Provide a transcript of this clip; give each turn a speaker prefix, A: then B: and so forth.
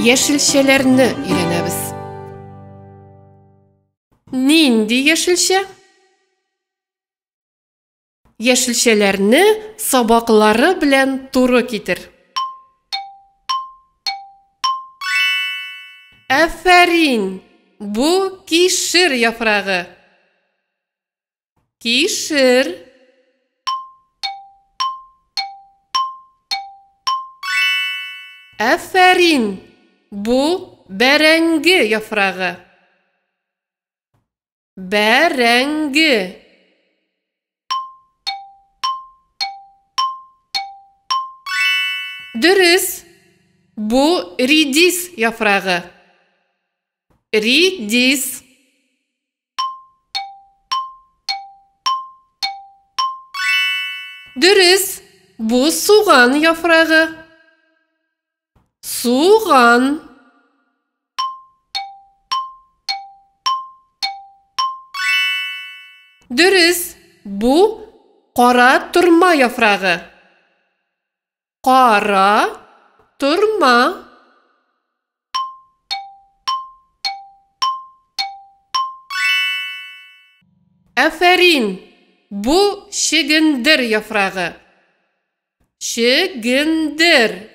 A: яшелчәләрне өйрәнәбез. Нинди яшелчә? Яшелчәләрне сабаклары белән туры китер. Афәрин! Бу кишер яфрагы. Кишер. Афәрин! Бу бәрәңге яфрагы. Бәрәңге. Дөрес. Бу редис яфрагы. Редис. Дөрес, бу суган яфрагы. Суган. Дөрес, бу кара торма яфрагы. Кара торма. Афәрин! Бу чегендер яфрагы. Чегендер.